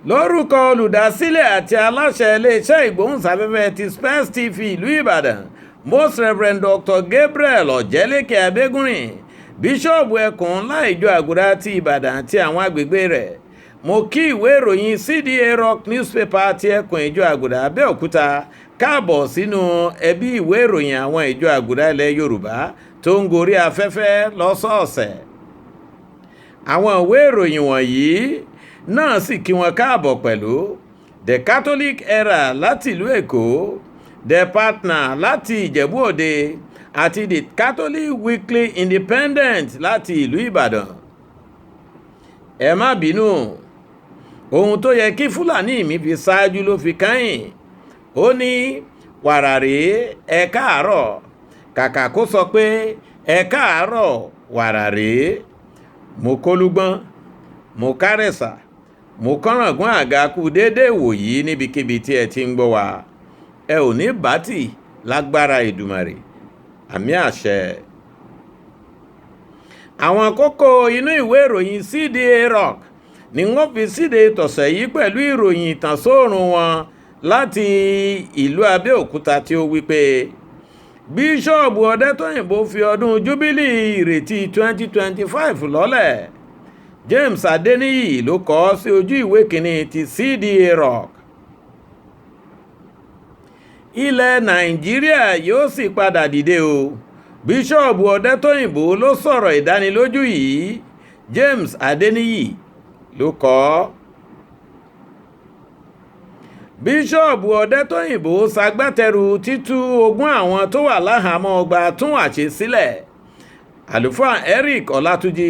Lórúkọ olùdásílẹ̀ àti aláṣẹ iléeṣẹ́ ìgbóhùnsáfẹ́fẹ́ ti Spurs TV ìlú Ìbàdàn, Most Reverend Dr. Gabriel Ọ̀jẹ́lẹ́kẹ̀ Abẹ́gúnrìn, bíṣọ́ọ̀bù ẹkùn ńlá ìjọ Àgùdà ti Ìbàdàn àti àwọn agbègbè rẹ̀, mo kí ìwé ìròyìn CDA Rock Newspaper ti ẹkùn ìjọ Àgùdà Abẹ́òkúta káàbọ̀ sínú ẹbí ìwé ìròyìn àwọn ìjọ Àgùdà ilẹ̀ Yorùbá tó ń gorí afẹ́fẹ́ lọ́sọ̀ọ̀sẹ̀. Àwọn ìwé ìròyìn wọ̀nyí náà sì kí wọn káàbọ̀ pẹ̀lú The Catholic Herald láti ìlú Èkó, The Partner láti Ìjẹ̀bú Òde àti The Catholic Weekly Independent láti ìlú Ìbàdàn. Ẹ má bínú, ohun tó yẹ kí Fúlàní mi fi ṣáájú ló fi kẹ́yìn. Ó ní wàrà rèé, ẹ káàárọ̀, kàkà kó sọ pé ẹ káàárọ̀ wàrà rèé. Mo kólúgbọ́n, mo kárẹ̀sà, mo kọ́ràngún àga kú déédéé wòyí níbikíbi tí ẹ ti ń gbọ́ wa. Ẹ ò ní bátì lágbára Èdùmàrè, àmì àṣẹ. Àwọn kókó inú ìwé ìròyìn CDA Rock ni wọ́n fi síde tọ̀sẹ̀ yìí pẹ̀lú ìròyìn ìtànsóòrùn wọn láti ìlú Abẹ́òkúta tí ó wí pé bíṣọ́ọ̀bù Ọdẹ́tóyìnbó fi ọdún Júbílì ìrètí 2025 lọ́lẹ̀. James Adeniyi ló kọ ọ́ sí ojú ìwé kìíní ti CDA Rock. Ilẹ̀ Nàìjíríà yóò sì padà dìde o. Bíṣọ́ọ̀bù Ọdẹ́tóyìnbó ló sọ̀rọ̀ ìdánilójú yìí. James Adeniyi ló kọ ọ́. Bíṣọ́ọ̀bù Ọdẹ́tóyìnbó ṣagbátẹrù títú ogún àwọn tó wà láhàámọ́ ọgbà túnwàṣe sílẹ̀. Àlùfáà Eric Ọlátúnjí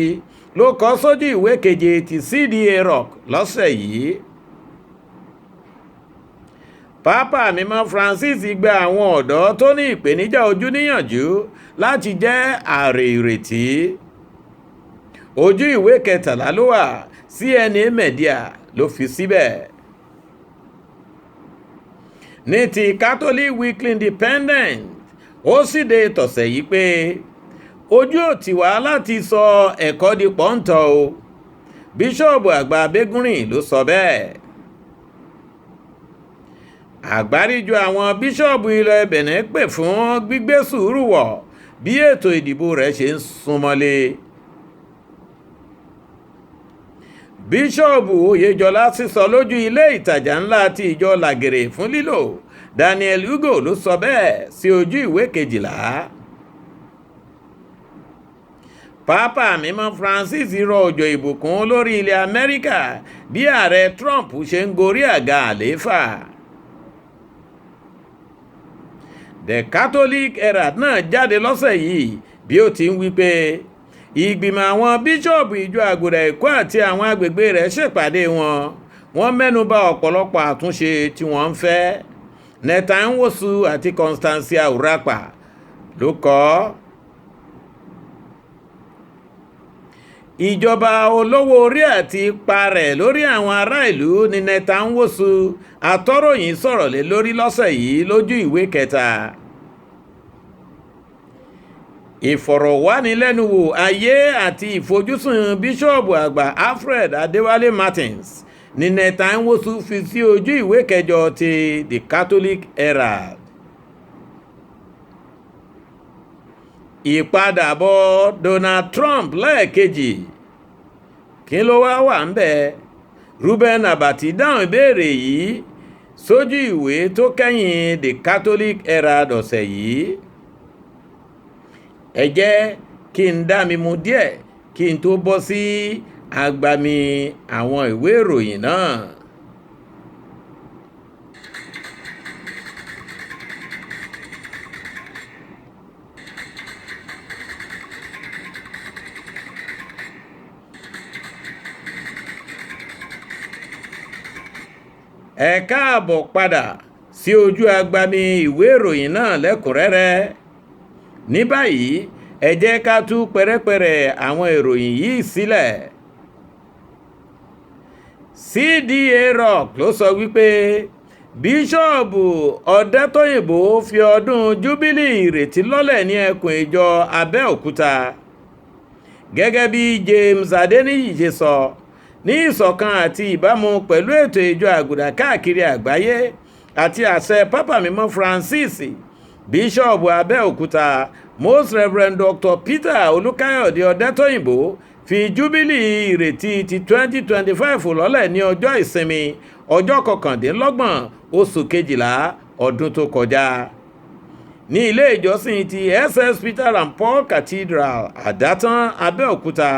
ló kọ sójú ìwé keje ti CDA Rock lọ́sẹ̀ yìí. Pápá mímọ́ Francis gba àwọn ọ̀dọ́ tó ní ìpèníjà ojú níyànjú láti jẹ́ ààrẹ ìrètí. Ojú ìwé 13 ló wà, CNA Media ló fi síbẹ̀. Ní ti Catholic Weekly Independent, ó síde tọ̀sẹ̀ yìí pé ojú ò tì wá láti sọ ẹ̀kọ́ di pọ́ńtọ̀ o. Bíṣọ́ọ̀bù àgbà Abẹ́gúnrìn ló sọ bẹ́ẹ̀. Àgbáríjọ àwọn bíṣọ́ọ̀bù ilẹ̀ Benin pè fún gbígbé sùúrù wọ̀ bí ètò ìdìbò rẹ̀ ṣe ń súnmọ́lé. Bíṣọ́ọ̀bù Oyèjọlá sísọ lójú ilé ìtajà ńlá ti ìjọ Làgèrè fún lílò. Daniel Ugo ló sọ bẹ́ẹ̀ sí ojú ìwé 12. Pápá mímọ́ Francis rọ òjò ìbùkún lórí ilẹ̀ Amẹ́ríkà bí ààrẹ Trump ṣe ń gorí àga àlééfà. The Catholic Herald náà jáde lọ́sẹ̀ yìí bí ó ti ń wí pé ìgbìmọ̀ àwọn bíṣọ́ọ̀bù ìjọ Àgùdà Èkó àti àwọn agbègbè rẹ̀ ṣèpàdé wọn. Wọ́n mẹ́nu bà ọ̀pọ̀lọpọ̀ àtúnṣe tí wọ́n ń fẹ́. Neta Nwosu àti Constancia Urapa ló kọ ọ́. Ìjọba olówó orí àti ipa rẹ̀ lórí àwọn ará ìlú ní Neta Nwosu atọ́ròyìn sọ̀rọ̀ lé lórí lọ́sẹ̀ yìí lójú ìwé 3. Ìfọ̀rọ̀wánilẹ́nuwò ayé àti ìfojúsùn bíṣọ́ọ̀bù àgbà Alfred Adéwálé Martins ní Neta Nwosu fi sí ojú ìwé 8 ti The Catholic Herald. Ìpadàbọ̀ Donald Trump lẹ́ẹ̀kejì, kí ló wá wà ń bẹ̀? Reuben Abati dáhùn ìbéèrè yìí sójú ìwé tó kẹ́yìn The Catholic Herald ọ̀sẹ̀ yìí. Ẹ jẹ́ kí n dá mi mu díẹ̀ kí n tó bọ́ sí agbami àwọn ìwé ìròyìn náà. Ẹ káàbọ̀ padà sí ojú agbami ìwé ìròyìn náà lẹ́kùnrẹ́rẹ́. Ní báyìí, ẹ jẹ́ ká tú pẹ̀rẹ̀pẹ̀rẹ̀ àwọn ìròyìn yìí sílẹ̀. CDA Rock ló sọ wípé bíṣọ́ọ̀bù Ọdẹ́tóyìnbó fi ọdún Júbílì ìrètí lọ́lẹ̀ ní ẹkùn ìjọ Abẹ́òkúta. Gẹ́gẹ́ bí James Adeniyi ṣe sọ, Ní ìṣọ̀kan àti ìbámu pẹ̀lú ètò ìjọ àgùdà káàkiri àgbáyé àti àṣẹ Pápá Mímọ́ Francis, Bíṣọ́ọ̀bù Abẹ́òkúta, Most Reverend Dr. Peter Olúkáyọ̀dé Ọ̀dẹ́tòyìnbó, fi Júbílì Ìrètí ti 2025 lọ́lẹ̀ ní ọjọ́ Ìsinmi, ọjọ́ 29 oṣù kejìlá ọdún tó kọjá, ní ilé ìjọsìn ti SS Peter and Paul Cathedral, Àdátán, Abẹ́òkúta,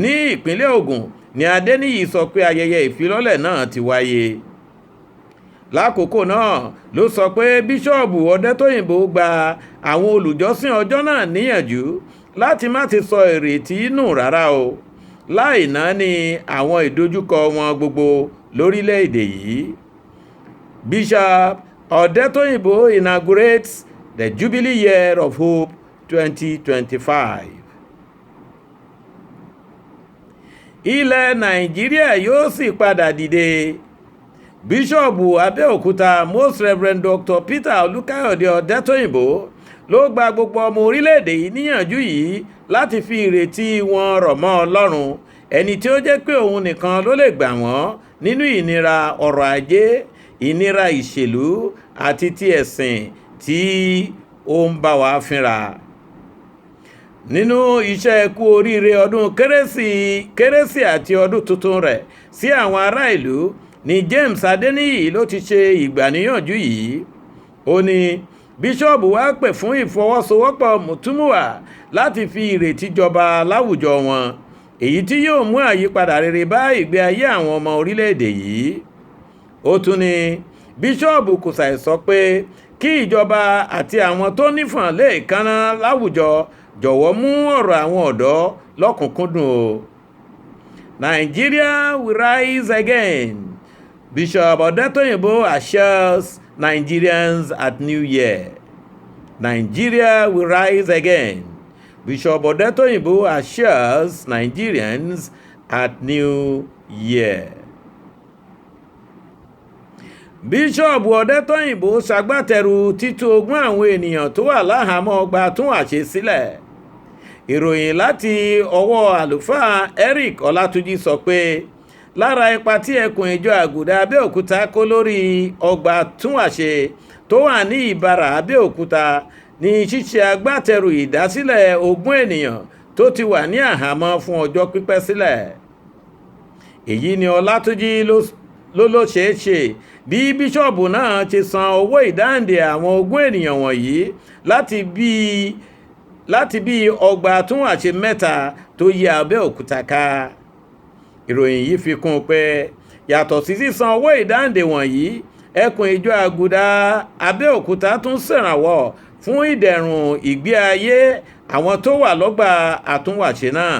ní ìpínlẹ̀ Ògùn ní Adéníyì sọ pé ayẹyẹ ìfilọ́lẹ̀ náà ti wáyé. Lákòókò náà ló sọ pé Bíṣọ́ọ̀bù Ọ̀dẹ́tòyìnbó gba àwọn olùjọ́sìn ọjọ́ náà níyànjú láti má ti sọ ìrètí nù rárá o, láì náání àwọn ìdojúkọ wọn gbogbo lórílẹ̀-èdè yìí. Bishop Ọ̀dẹ́tòyìnbó inaugurates the Jubilee Year of Hope 2025. Ilẹ̀ Nàìjíríà yóò sì padà dìde. Bíṣọ́ọ̀bù Abẹ́òkúta, Most Reverend Dr. Peter Olúkáyọ̀dé Ọ̀dẹ́tòyìnbó, ló gba gbogbo ọmọ orílẹ̀-èdè yìí níyànjú yìí láti fi ìrètí wọn rọ̀ mọ́ Ọlọ́run, ẹni tí ó jẹ́ pé òun nìkan ló lè gbà wọ́n nínú ìnira ọrọ̀ ajé, ìnira ìṣèlú àti ti ẹ̀sìn tí ó ń bá wa fínra. Nínú iṣẹ́ kú oríire ọdún kérésì àti ọdún tuntun rẹ̀ sí àwọn ará ìlú ní James Adéníyì ló ti ṣe ìgbàníyànjú yìí. Ó ní bíṣọ́ọ̀bù wá pè fún ìfọwọ́sowọ́pọ̀ mùtúmùwà láti fi ìrètí jọba láwùjọ wọn, èyí tí yóò mú àyípadà rere bá ìgbé ayé àwọn ọmọ orílẹ̀-èdè yìí. Ó tún ní bíṣọ́ọ̀bù kò ṣàì sọ pé kí ìjọba àti àwọn tó nífọ̀n lè kánná láwùjọ jọ̀wọ́ mú ọ̀rọ̀ àwọn ọ̀dọ́ lọ́kùnkúndùn o. Nigeria will rise again. Bishop Ọ̀dẹ́tòyìnbó assures Nigerians at New Year. Nigeria will rise again. Bishop Ọ̀dẹ́tòyìnbó assures Nigerians at New Year. Bíṣọ́ọ̀bù Ọ̀dẹ́tòyìnbó ṣagbátẹrù títú ogún àwọn ènìyàn tó wà láhàámọ́ ọgbà tún àṣẹ sílẹ̀. Ìròyìn láti ọwọ́ àlùfáà Eric Ọlátúnjí sọ pé lára ipa tí ẹkùn ìjọ àgùdà Abẹ́òkúta kó lórí ọgbà tún àṣẹ tó wà ní Ìbàrà, Abẹ́òkúta, ní ṣíṣe agbátẹrù ìdásílẹ̀ ogún ènìyàn tó ti wà ní àhámọ́ fún ọjọ́ pípẹ́ sílẹ̀. Èyí ni Ọlátúnjí ló ṣeé ṣe bí bíṣọ́ọ̀bù náà ti san owó ìdáǹdè àwọn ogún ènìyàn wọ̀nyí láti bí ọgbà túnwàṣe mẹ́ta tó yí Abẹ́òkúta ká. Ìròyìn yìí fi kún un pé yàtọ̀ sí sísan owó ìdáǹdè wọ̀nyí, ẹkùn ìjọ àgùdà Abẹ́òkúta tún ṣèrànwọ́ fún ìdẹ̀rùn ìgbé ayé àwọn tó wà lọ́gbà àtúnwàṣe náà.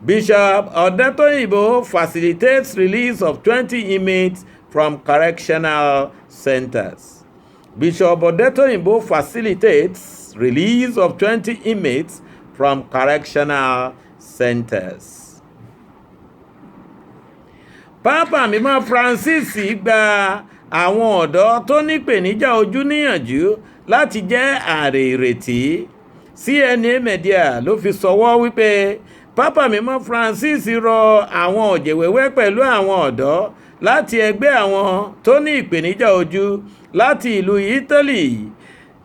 Bishop Ọ̀dẹ́tòyìnbó facilitates release of 20 inmates from correctional centers. Bishop Ọ̀dẹ́tòyìnbó facilitates release of 20 inmates from correctional centers. Pápá Mímọ́ Francis gba àwọn ọ̀dọ́ tó nípèníjà ojú níyànjú láti jẹ́ ààrẹ ìrètí. CNA Media ló fi sọwọ́ wípé Pápá Mímọ́ Francis rọ àwọn ọ̀jẹ̀wẹ́wẹ́ pẹ̀lú àwọn ọ̀dọ́ láti ẹgbẹ́ àwọn tó ní ìpèníjà ojú láti ìlú Italy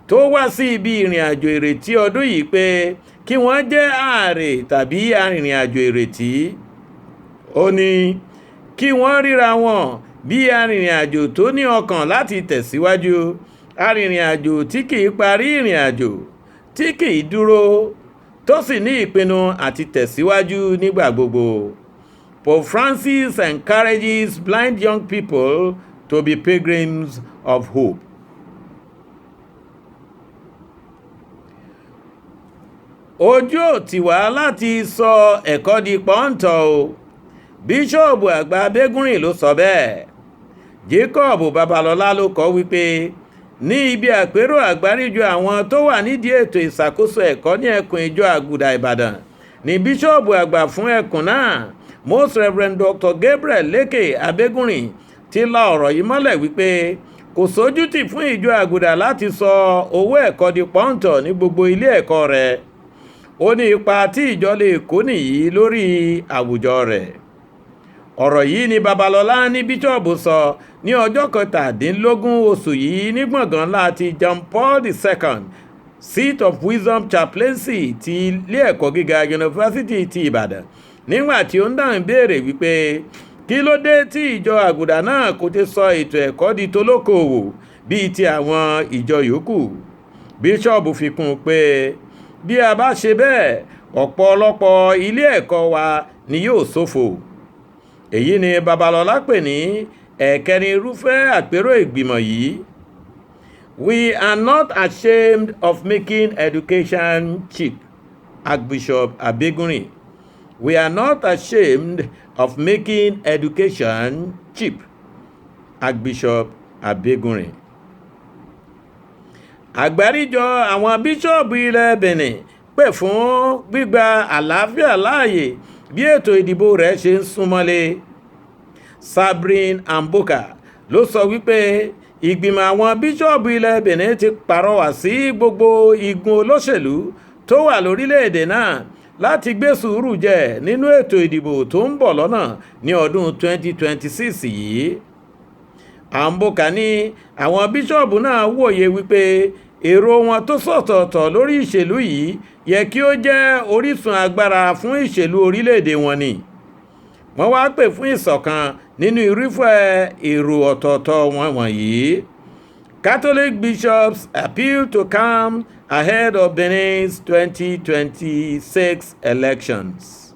tó wá sí ibi ìrìn àjò ìrètí ọdún yìí pé kí wọ́n jẹ́ ààrẹ tàbí arìnrìn àjò ìrètí. Ó ní kí wọ́n ríra wọn bí arìnrìn àjò tó ní ọkàn láti tẹ̀síwájú, arìnrìn àjò tí kì í parí ìrìn àjò, tí kì í dúró, tó sì ní ìpinnu àti tẹ̀síwájú nígbà gbogbo. Pope Francis encourages blind young people to be pilgrims of hope. Ojú ò tì wá láti sọ ẹ̀kọ́ di pọ́ńtọ̀ o, Bíṣọ́ọ̀bù àgbà Abẹ́gúnrìn ló sọ bẹ́ẹ̀. Jacob Babalọ́lá ló kọ wípé ní ibi àpérò àgbáríjọ àwọn tó wà nídìí ètò ìṣàkóso ẹ̀kọ́ ní ẹkùn ìjọ àgùdà Ìbàdàn ní bíṣọ́ọ̀bù àgbà fún ẹkùn náà, Most Reverend Dr. Gabriel Lékè Abẹ́gúnrìn, ti la ọ̀rọ̀ yìí mọ́lẹ̀ wípé kò sójútì fún ìjọ àgùdà láti sọ owó ẹ̀kọ́ di pọ́ńtọ̀ ní gbogbo ilé ẹ̀kọ́ rẹ̀. Ó ní ipa tí ìjọ lè kó nìyí lórí àwùjọ rẹ̀. Ọ̀rọ̀ yìí ni Babalọ́lá ní bíṣọ́ọ̀bù sọ ní ọjọ́ 17 oṣù yìí ní gbọ̀ngàn ńlá ti John Paul II Seat of Wisdom Chaplaincy ti ilé ẹ̀kọ́ gíga Yunifásitì ti Ìbàdàn, nígbà tí ó ń dáhùn ìbéèrè wípé kí ló dé tí ìjọ àgùdà náà kò ti sọ ètò ẹ̀kọ́ di tolókoòwò bíi ti àwọn ìjọ yòókù. Bíṣọ́ọ̀bù fi kún un pé bí a bá ṣe bẹ́ẹ̀, ọ̀pọ̀lọpọ̀ ilé ẹ̀kọ́ wa ni yóò ṣòfò. Èyí ni Babalọ́lá pè ní ẹ̀kẹrin irúfẹ́ àpérò ìgbìmọ̀ yìí. We are not ashamed of making education cheap, Archbishop Abegunrin. We are not ashamed of making education cheap, Archbishop Abegunrin. Àgbáríjọ àwọn bíṣọ́ọ̀bù ilẹ̀ Benin pè fún gbígba àlàáfíà láàyè bí ètò ìdìbò rẹ̀ ṣe ń súnmọ́lé. Sabrin Amboka ló sọ wípé ìgbìmọ̀ àwọn bíṣọ́ọ̀bù ilẹ̀ Benin ti pàrọwà sí gbogbo igun olóṣèlú tó wà lórílẹ̀‐èdè náà láti gbé sùúrù jẹ nínú ètò ìdìbò tó ń bọ̀ lọ́nà ní ọdún 2026 yìí. Amboka ní àwọn bíṣọ́ọ̀bù náà wòye wípé èrò wọn tó sọ̀tọ̀ọ̀tọ̀ lórí ìṣèlú yìí yẹ kí ó jẹ́ orísun agbára fún ìṣèlú orílẹ̀-èdè wọn ni. Wọ́n wá pè fún ìṣọ̀kan nínú irúfẹ́ èrò ọ̀tọ̀ọ̀tọ̀ wọn wọ̀nyí. Catholic bishops appeal to calm ahead of Benin's 2026 elections.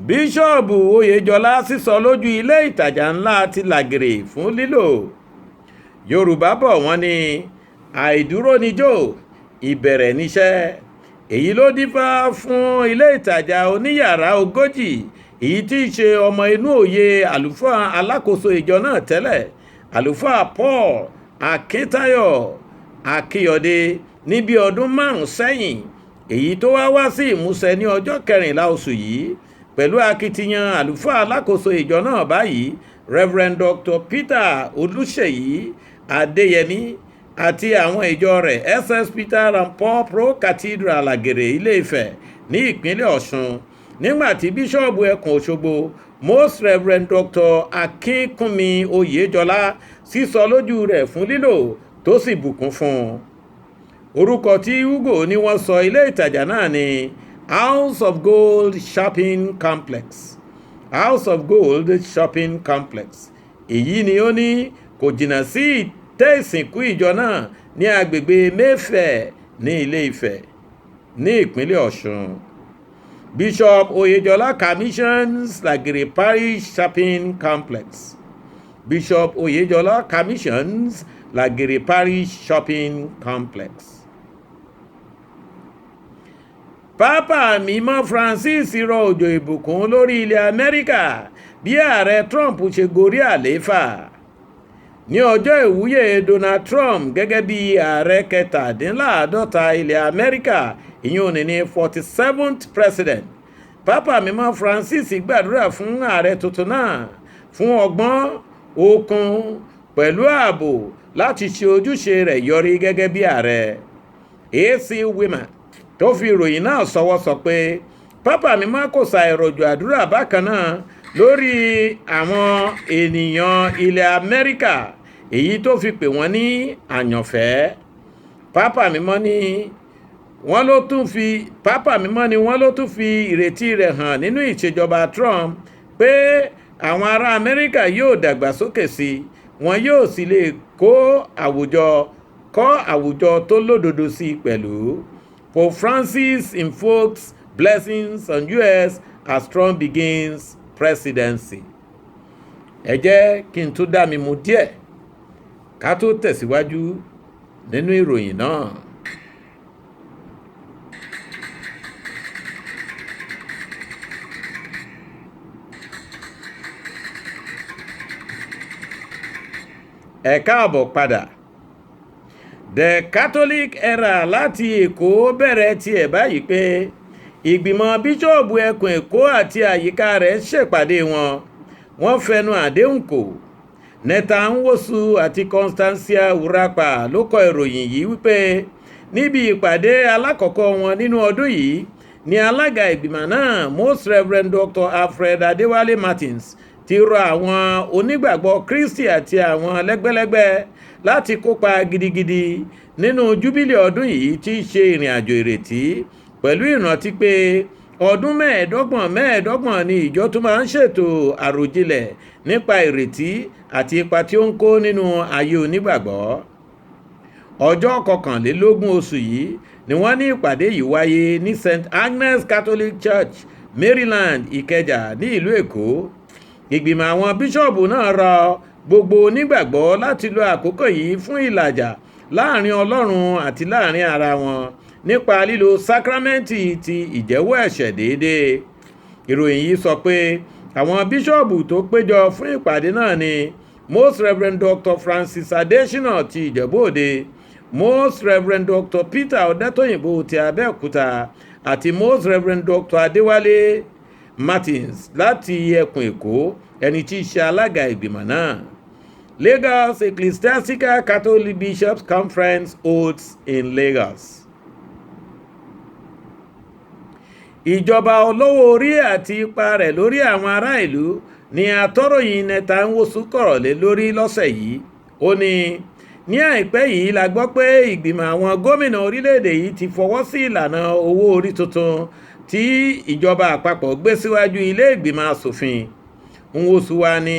Bíṣọ́ọ̀bù Oyèjọ́lá sísọ lójú ilé ìtajà ńlá ti Làgèrè fún lílò. Yorùbá bọ̀ wọ́n ní àìdúró níjó, ìbẹ̀rẹ̀ níṣẹ́. Èyí ló dífá fún ilé ìtajà oníyàrá 40, èyí tí í ṣe ọmọ inú òye àlùfáà alákòóso ìjọ náà tẹ́lẹ̀, àlùfáà Paul Akíntayọ̀ Akíyọ̀dé, ní bí ọdún 5 sẹ́yìn, èyí tó wá wá sí ìmúṣẹ ní ọjọ́ 14 oṣù yìí pẹ̀lú akitiyan àlùfáà alákòóso ìjọ náà báyìí, Reverend Dr. Peter Olúṣèyí Adéyẹmí àti àwọn ìjọ rẹ̀ SS Peter and Paul Pro Cathedral Làgèrè Ilé-Ifẹ̀ ní ìpínlẹ̀ Ọ̀ṣun, nígbà tí bíṣọ́ọ̀bù ẹkùn Òṣogbo Most Reverend Dr. Akínkúnmi Oyèjọ́lá sísọ lójú rẹ̀ fún lílò tó sì bùkún fún un. Orúkọ tí Ugo ní wọ́n sọ ilé ìtajà náà ní House of Gold Shopping Complex. House of Gold Shopping Complex. Èyí ni ó ní kò jìnnà sí ìtẹ́ ìsìnkú ìjọ náà ní agbègbè Mayfair ní Ilé-Ifẹ̀ ní ìpínlẹ̀ Ọ̀ṣun. Bishop Oyejola commissions Lagere Parish Shopping Complex. Bishop Oyejola commissions Lagere Parish Shopping Complex. Pápá mímọ́ Francis rọ òjò ìbùkún lórí ilẹ̀ Amẹ́ríkà bí ààrẹ Trump ṣe gorí àlééfà. Ní ọjọ́ ìwúyè Donald Trump gẹ́gẹ́ bí ààrẹ 47 ilẹ̀ Amẹ́ríkà, ìyún ní 47th president. Pápá mímọ́ Francis gbàdúrà fún ààrẹ tuntun náà fún ọgbọ́n, okun pẹ̀lú ààbò láti ṣe ojúṣe rẹ̀ yọrí gẹ́gẹ́ bí ààrẹ. AC Women tó fi ìròyìn náà sọwọ́ sọ pé Pápá mímọ́ kò ṣàìrọ̀jò àdúrà bákan náà lórí àwọn ènìyàn ilẹ̀ Amẹ́ríkà, èyí tó fi pè wọ́n ní àyànfẹ́. Pápá mímọ́ ni wọ́n ló tún fi Pápá mímọ́ ni wọ́n ló tún fi ìrètí rẹ̀ hàn nínú ìṣèjọba Trump pé àwọn ará Amẹ́ríkà yóò dàgbàsókè sí i, wọn yóò sì lè kọ́ àwùjọ tó lódodo sí i pẹ̀lú. Pope Francis invokes blessings on US as Trump begins presidency. Ẹ jẹ́ kí n tún dá mi mu díẹ̀ ká tó tẹ̀síwájú nínú ìròyìn náà. Ẹ káàbọ̀ padà. The Catholic Era láti Èkó bẹ̀rẹ̀ tiẹ̀ báyìí pé ìgbìmọ̀ bíṣọ́ọ̀bù ẹkùn Èkó àti àyíká rẹ̀ ṣèpàdé wọn, wọ́n fẹnu àdéhùn kò. Neta Nwosu àti Constancia Urapa ló kọ ìròyìn yìí wípé níbi ìpàdé alákọ̀ọ́kọ́ wọn nínú ọdún yìí Ní alága ìgbìmọ̀ náà, Most Reverend Dr. Alfred Adéwálé Martins, ti rọ àwọn onígbàgbọ́ Kristi àti àwọn lẹ́gbẹ́lẹ́gbẹ́ láti kópa gidigidi nínú júbílì ọdún yìí tí í ṣe ìrìn àjò ìrètí, pẹ̀lú ìrántí pé ọdún 25 25 ni ìjọ tó máa ń ṣètò àròjinlẹ̀ nípa ìrètí àti ipa tí ó ń kó nínú ayé onígbàgbọ́. Ọjọ́ 21 oṣù yìí ni wọ́n ní ìpàdé yìí wáyé ní St Agnes Catholic Church, Maryland, Ìkẹjà ní ìlú Èkó. Ìgbìmọ̀ àwọn bíṣọ̀bù náà rọ gbogbo onígbàgbọ́ láti lo àkókò yìí fún ìlàjà láàrin Ọlọ́run àti láàrin ara wọn nípa lílo sákrámẹ́ǹtì ti ìjẹ́wọ́ ẹ̀ṣẹ̀ déédéé. Ìròyìn yìí sọ pé àwọn bíṣọ̀bù tó péjọ fún ìpàdé náà ni Most Reverend Dr. Francis Adesina ti Ìjẹ̀bú Òde, Most Reverend Dr. Peter Ọ̀dẹ́tòyìnbó ti Abẹ́òkúta àti Most Reverend Dr. Adéwálé Martins láti ẹkùn Èkó, ẹni tí í ṣe alága ìgbìmọ̀ náà. Lagos Ecclesiastical Catholic Bishops Conference holds in Lagos. Ìjọba olówó orí àti ipa rẹ̀ lórí àwọn ará ìlú ni atọ́ròyìn Neta Nwosu kọ̀rọ̀ lé lórí lọ́sẹ̀ yìí. Ó ní ní àìpẹ́ yìí la gbọ́ pé ìgbìmọ̀ àwọn gómìnà orílẹ̀-èdè yìí ti fọwọ́ sí ìlànà owó orí tuntun tí ìjọba àpapọ̀ gbé síwájú ilé ìgbìmọ̀ asòfin. Nwosu wa ni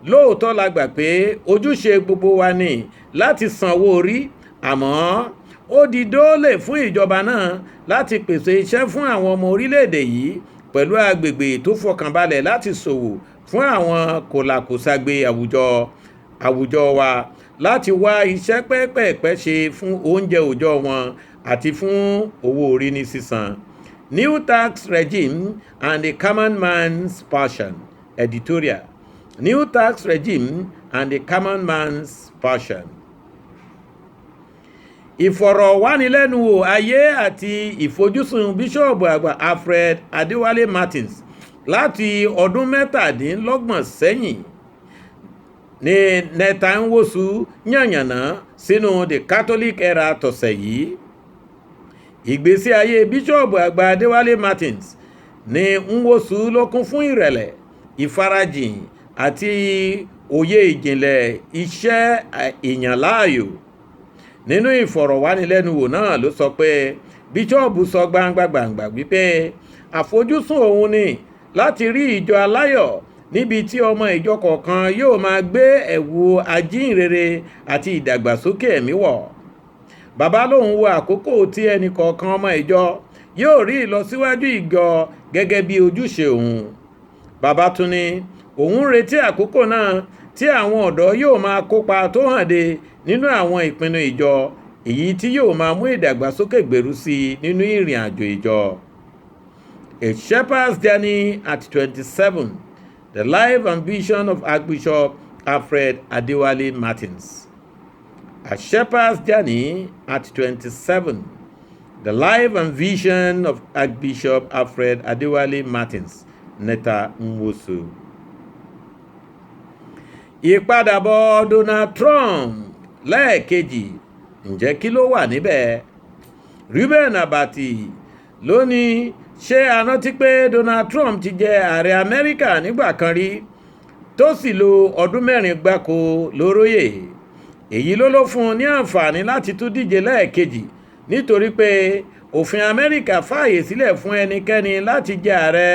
lóòótọ́ la gbà pé ojúṣe gbogbo wa ni láti sanwó orí, àmọ́ ó di dóòlè fún ìjọba náà láti pèsè iṣẹ́ fún àwọn ọmọ orílẹ̀-èdè yìí pẹ̀lú agbègbè tó fọkànbalẹ̀ láti ṣòwò fún àwọn kòlàkòṣagbe àwùjọ wa láti wá iṣẹ́ pẹ́pẹ̀pẹ́ ṣe fún oúnjẹ òòjọ́ wọn àti fún owó orí ní sísan. New tax regime and the common man's passion. Editorial. New tax regime and the common man's passion. Ìfọ̀rọ̀wánilẹ́nuwò ayé àti ìfojúsùn bíṣọ́ọ̀bù àgbà Alfred Adéwálé Martins láti ọdún 37 sẹ́yìn ní Neta Nwosu yànnàná sínú The Catholic Era tọ̀sẹ̀ yìí. Ìgbésí ayé bíṣọ́ọ̀bù àgbà Adéwálé Martins ní Nwosu ló kún fún ìrẹ̀lẹ̀, ìfarajìn àti òye ìjìnlẹ̀ iṣẹ́ ìyànláàyò. Nínú ìfọ̀rọ̀wánilẹ́nuwò náà ló sọ pé bíṣọ́ọ̀bù sọ gbangba gbangba wípé àfojúsùn òun ni láti rí ìjọ aláyọ̀ níbi tí ọmọ ìjọ kọ̀ọ̀kan yóò máa gbé ẹ̀wù ajíhìnrere àti ìdàgbàsókè ẹ̀mí wọ̀. Bàbá lòun wo àkókò tí ẹnì kọ̀ọ̀kan ọmọ ìjọ yóò rí ìlọsíwájú ìjọ gẹ́gẹ́ bí ojúṣe òun. Bàbá tún ní òun ń retí àkókò náà tí àwọn ọ̀dọ́ yóò máa kópa tó hànde nínú àwọn ìpinnu ìjọ, èyí tí yóò máa mú ìdàgbàsókè gbèrú sí i nínú ìrìn àjò ìjọ. A Shepherd's Journey at 27, The Life and Vision of Archbishop Alfred Adewale Martins. A Shepherd's Journey at 27, The Life and Vision of Archbishop Alfred Adewale Martins, Neta Nwosu. Ìpadàbọ̀ Donald Trump lẹ́ẹ̀kejì, ǹjẹ́ kí ló wà níbẹ̀? Reuben Abati ló ní ṣé a rántí pé Donald Trump ti jẹ ààrẹ Amẹ́ríkà nígbà kan rí tó sì lo ọdún 4 gbáko lóróyè. Èyí ló fún un ní àǹfààní láti tún díje lẹ́ẹ̀kejì nítorí pé òfin Amẹ́ríkà fààyè sílẹ̀ fún ẹnikẹ́ni láti jẹ ààrẹ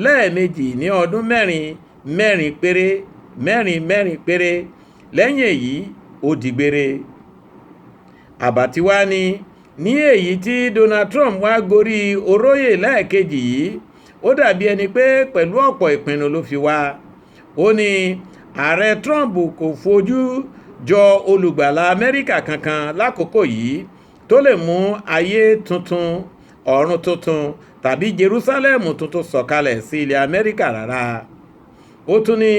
lẹ́ẹ̀mejì ní ọdún 4 mẹ́rin péré, mẹ́rin mẹ́rin péré. Lẹ́yìn èyí ó dìgbére. Àbàtì wá ní èyí tí Donald Trump wá gorí oróyè lẹ́ẹ̀kejì yìí, ó dàbí ẹni pé pẹ̀lú ọ̀pọ̀ ìpinnu ló fi wá. Ó ní ààrẹ Trump kò fojú jọ olùgbàlà Amẹ́ríkà kankan lákòókò yìí tó lè mú ayé tuntun, ọ̀run tuntun tàbí Jerusalem tuntun sọ̀kalẹ̀ sí ilẹ̀ Amẹ́ríkà rárá. Ó tún ní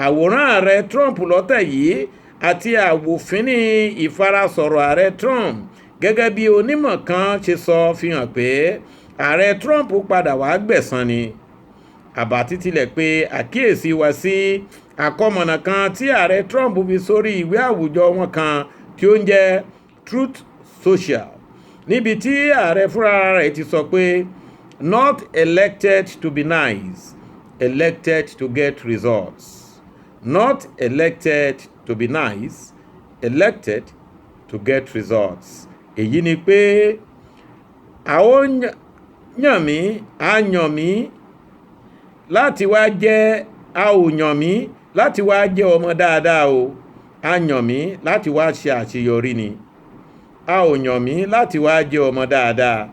àwòrán ààrẹ Trump lọ́tẹ̀ yìí àti àwòfínní ìfarasọ̀rọ̀ ààrẹ Trump gẹ́gẹ́ bí onímọ̀ kan ṣe sọ fi hàn pé ààrẹ Trump padà wá gbẹ̀san ni. Àbàtì tilẹ̀ pé àkíyèsí wá sí àkọmọ̀nà kan tí ààrẹ Trump fi sórí ìwé àwùjọ wọn kan tí ó ń jẹ́ Truth Social, níbi tí ààrẹ fúnra rẹ̀ ti sọ pé Not elected to be nice, elected to get results. Not elected to be nice, elected to get results. Èyí ni pé a ó yàn mí, a yàn mí láti wá jẹ́, a ò yàn mí láti wá jẹ́ ọmọ dáadáa o, a yàn mí láti wá ṣe àṣeyọrí ni. A ò yàn mí láti wá jẹ́ ọmọ dáadáa,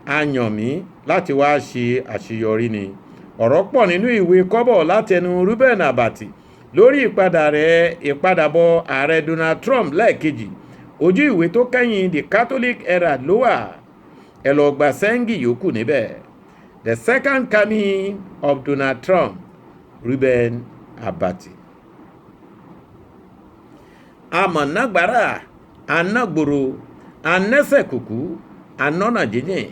a yàn mí láti wá ṣe àṣeyọrí ni. Ọ̀rọ̀ pọ̀ nínú ìwé kọ́bọ̀ látẹnu Reuben Abati lórí ìpadà rẹ̀, ìpadàbọ̀ ààrẹ Donald Trump lẹ́ẹ̀kejì. Ojú ìwé tó kẹ́yìn The Catholic Herald ló wà, ẹ lọ gba sẹ́ńgì yòókù níbẹ̀. The Second Coming of Donald Trump, Reuben Abati. Amọ̀nàgbára anágboro anẹ́sẹ̀kùkú anọ́nà jíjìn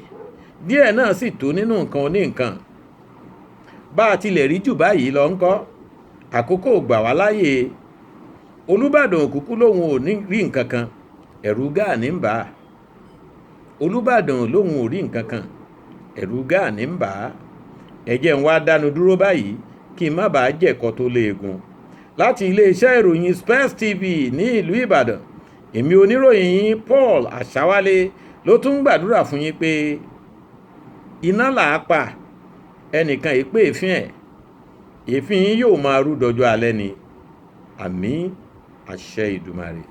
díẹ̀ náà sì tó nínú nǹkan oníǹkan. Bá a tilẹ̀ rí jù báyìí lọ ńkọ́, àkókò gbà wá láàyè. Olùbàdàn òkúkú lòun ò ní rí nǹkan kan, ẹ̀rù gáà ní ń bà á. Olùbàdàn lòun ò rí nǹkan kan, ẹ̀rù gáà ní ń bà á. Ẹ jẹ́ ń wá dánu dúró báyìí kí n má bàa jẹ̀kọ́ tó léegun. Láti iléeṣẹ́ ìròyìn Spurs TV ní ìlú Ìbàdàn, èmi oníròyìn yín Paul Àṣàwálé ló tún ń gbàdúrà fún yín pé iná là á pa ẹnìkan ìpè èéfín ẹ̀, èéfín yín yóò máa rú dọjọ́ alẹ́ ni. Àmín, àṣẹ Ìdùmarè.